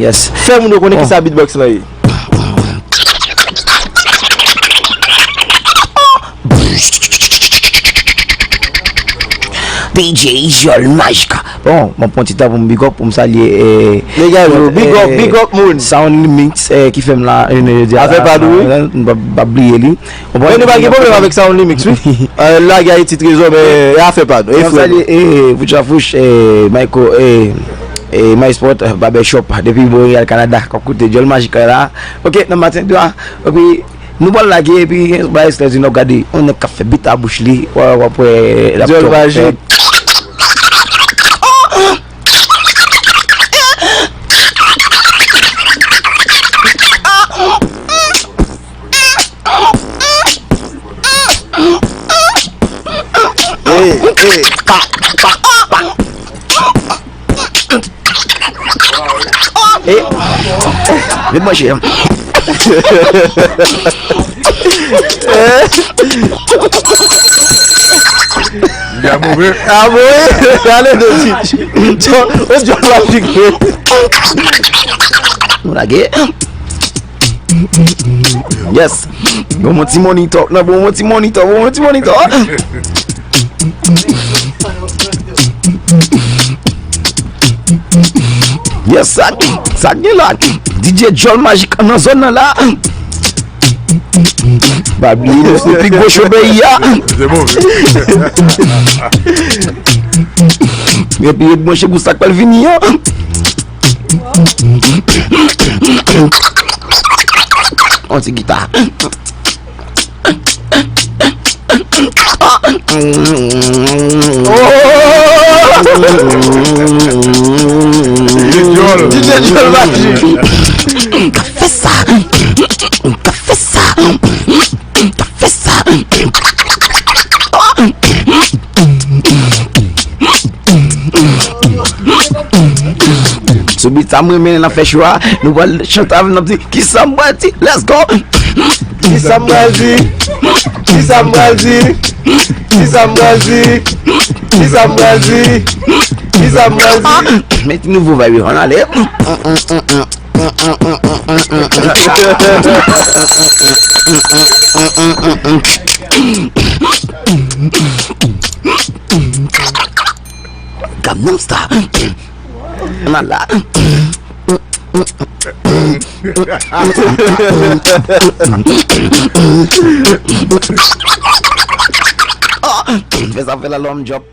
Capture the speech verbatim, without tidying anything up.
Yes. Fè moun yo konnen kisa beatbox lan ye. D J Jol Magic. Bon, mwen pran ti tan pou m big up, pou m salye, eh, Dega yo, big up, eh, big up, moun. Sound Limit, eh, ki fè m la, eh, jodi a. Afè pa dou, wi. M p ap, p ap bliye li. Men nou pa gen pwoblèm avèk Sound Limit, wi. Eh, lage Ayiti trezò, men, eh, afè pa nou. E frè nou. Mwen salye, eh, Fouch a Fouch, eh, Michael, eh, eh, My Sport, eh, Barbershop, depi Montréal, Canada, k ap koute Jol Magic la. Ok, nan maten, dwa. Epi, nou pral lage, epi, ba, Esther di, nou gade, yon nèg k ap fè bit a bouch li, w ap, w ap wè, l ap Jol Magic. Hey, hey. Eh, vin manje. Ya move. Ah, move. Ale, de ti. Yo, yo, la figure. Nou lage. Yes. Bon, mon ti monitor. Non, bon, mon ti monitor. Bon, mon ti monitor. Yes, sa, sa gen la. D J Jol Magic nan zòn nan la. Pa bliye, nou se pi gwo cho peyi a. Se bon, wi. Epi, ret branche pou sa k pral vini an. On ti gita. D J Jol. D J Jol Magic. Ka fè sa. Ka fè sa. Ka fè sa. Sou beat sa m renmen nan fè cho a, nou pral chante avè l, n ap di, kisa m pral di? Let's go! Kisa m pral di? Kisa m pral di? Kisa m pral di? Kisa m pral di? Kisa m pral di? Met nouvo vibe yo, ann ale. Gangnam Style. Ann al la. Fè sa, fè la, lòm drop.